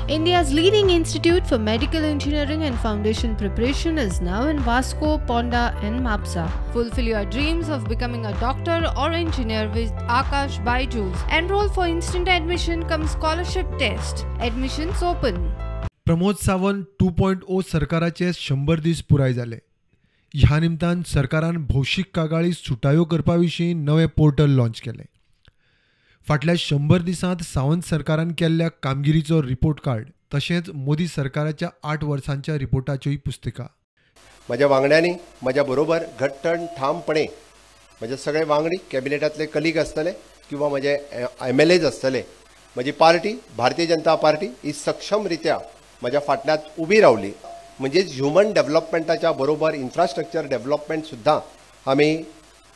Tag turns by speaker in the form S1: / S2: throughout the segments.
S1: India's leading institute for medical engineering and foundation preparation is now in Vasco, Ponda and Mapsa. Fulfill your dreams of becoming a doctor or engineer with Aakash Byju's. Enroll for instant admission cum scholarship test. Admissions open.
S2: Pramod Sawant 2.0 सरकाराचे 100 दीस पुराय जाले. ह्या निमतान सरकारान भौशीक कागाळी सुटाव्यो करपा विशीं नवें पोर्टल लॉन्च केलें. फाटल्या 100 दिसांत सावंत सरकारान केल्ल्या कामगिरीचो रिपोर्ट कार्ड तशेंच मोदी सरकाराच्या 8 वर्सांच्या रिपोर्टाच्योय पुस्तिका.
S3: म्हज्या वांगड्यांनी म्हज्या बरोबर घट्ट ठामपणे म्हजे सगळे वांगडी कॅबिनेटांतले कलीग आसतले किंवा म्हजे MLAs आसतले, म्हजी पार्टी भारतीय जनता पार्टी ही सक्षम रित्या म्हज्या फाटल्यान उबी रावली. म्हणजेच ह्युमन डेव्हलपमेंटाच्या बरोबर इन्फ्रास्ट्रक्चर डेव्हलपमेंट सुद्दां आमी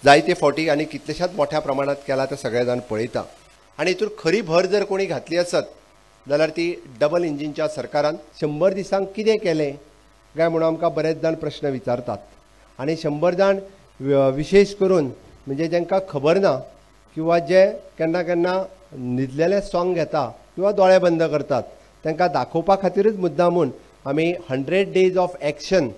S3: जायते फावटी आनी कितलेशाच मोठ्या प्रमाणात केला ते सगळे जाण पळयता. आनी हितून खरी भर जर कोणी घातली आसत जाल्यार ती डबल इंजिनच्या सरकारान 100 दिसांक कितें केलें काय म्हणून आमकां बरेच जाण प्रश्न विचारतात. आनी 100 जाण विशेष करून म्हणजे जांकां खबर ना किंवा जे केन्ना केन्ना न्हिदलेलें सोंग घेता किंवा दोळे बंद करतात तांकां दाखोवपा खातीरच मुद्दामून आमी 100 days of action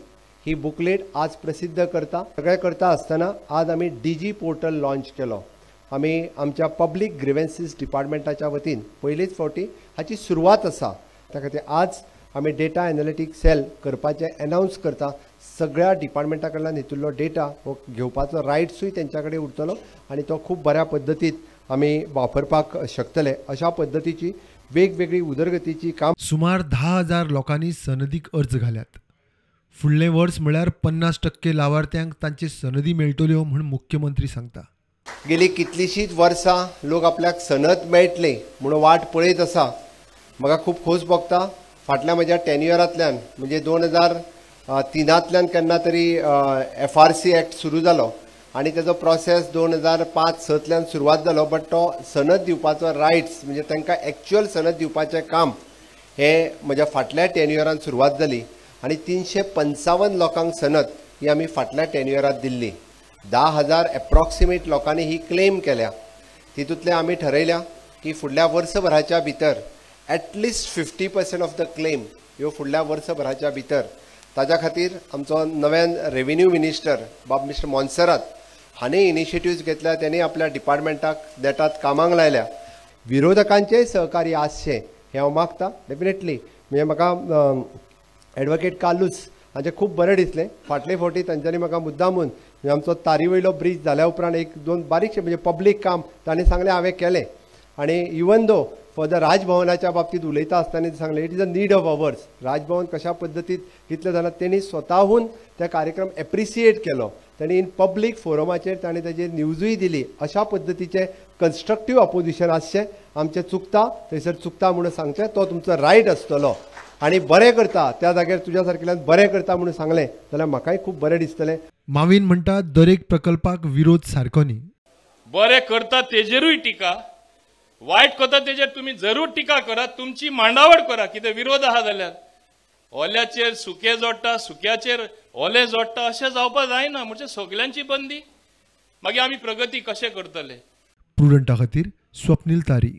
S3: he booklet आज प्रसिद्ध करता. सगळें करता आसतना आज आमी DG portal launch केलो. आमी आमच्या पब्लीक ग्रिवेन्सीस डिपार्टमेंटाच्या वतीन पयलीच फावटी हाची सुरवात आसा. त्या खातीर आज आमी डेटा एनालिटीक सेल करपाचें एनावन्स करता. सगळ्या डिपार्टमेंटा कडल्यान हितूंतलो डेटा हो घेवपाचो रायट्सूय तेंच्या कडेन उरतलो आनी तो खूब बऱ्या पद्दतीन आमी वापरपाक शकतले. अशा पद्दतीची वेगवेगळी उदरगतीची काम.
S2: सुमार 10,000 लोकांनी सनदीक अर्ज घाल्यात. फुडलें वर्स म्हळ्यार 50% लावार्थ्यांक तांची सनदी मेळटल्यो म्हूण मुख्यमंत्री सांगता.
S3: गेली कितलीशींच वर्सां लोक आपल्याक सनद मेळटली म्हणून वाट पळयत आसा. म्हाका खूब खोस भोगता फाटल्या म्हज्या टेन्युअरांतल्यान म्हणजे 2003 केन्ना तरी FRC act सुरू जालो आनी तेजो प्रोसेस 2005-6 सुरवात जालो. बट तो सनद दिवपाचो रायट्स म्हणजे तांकां एक्च्युअल सनद दिवपाचें काम हें म्हज्या फाटल्या टेन्युअरान सुरवात जाली आनी 355 लोकांक सनद ही आमी फाटल्या टेन्युअरात दिल्ली. 10,000 एप्रॉक्सिमेट लोकांनी ही क्लेम केल्या. तितूंतले आमी ठरयल्या की फुडल्या वर्सभराच्या भितर at least 50% of the claim ह्यो फुडल्या वर्सभराच्या भितर. ताज्या खातीर आमचो नव्यान रेव्हेन्यू मिनिस्टर बाब मिस्टर मोन्सेरात हांणी इनिशिएटिव्ज घेतल्या. त्यांनी आपल्या डिपार्टमेंटाक नेटात कामाक लायल्या. विरोधकांचेय सहकार्य आसचें हें हांव मागता. डेफिनेटली म्हणजे म्हाका एडवोकेट कार्लूस हांचें खूब बरें दिसलें. फाटले फावटी तांच्यांनी म्हाका मुद्दामून म्हणजे आमचो तारी वयलो ब्रीज जाल्या उपरांत 1-2 बारीकशें म्हणजे पब्लीक काम तांणी सांगलें हांवें केलें. आनी इवन दो फॉर the राजभवनाच्या बाबतींत उलयता आसतना सांगलें it is a need of ours. Raj Bhavan कशा पद्दतीन कितलें जालां तेणी स्वताहून त्या कार्यक्रम एप्रिसिएट केलो. तांणी इन पब्लीक फोरमाचेर ताणें ताजेर न्यूजूय दिली. अशा पद्दतीचें कन्स्ट्रक्टीव अपोजिशन आसचें. आमचें चुकता थंयसर चुकता म्हणून सांगचें, तो तुमचो रायट आसतलो. आनी बरें करता त्या जाग्यार तुज्या सारकेल्यान बरें करता म्हणून सांगलें जाल्यार म्हाकाय खूब बरें दिसतलें.
S2: मावीन म्हणटा दरेक प्रकल्पाक विरोध सारको न्ही.
S4: बरें करता तेजेरूय टिका, वायट करता तेजेर तुमी जरूर टिका करा, तुमची मांडावळ करा. कितें विरोध आहा जाल्यार ओल्याचेर सुकें जोडटा, सुक्याचेर ओलें जोडटा, अशें जावपाक जायना. म्हणजे सगल्यांची बंदी, मागीर आमी प्रगती कशें करतले?
S2: प्रुडंटा खातीर स्वप्नील तारी.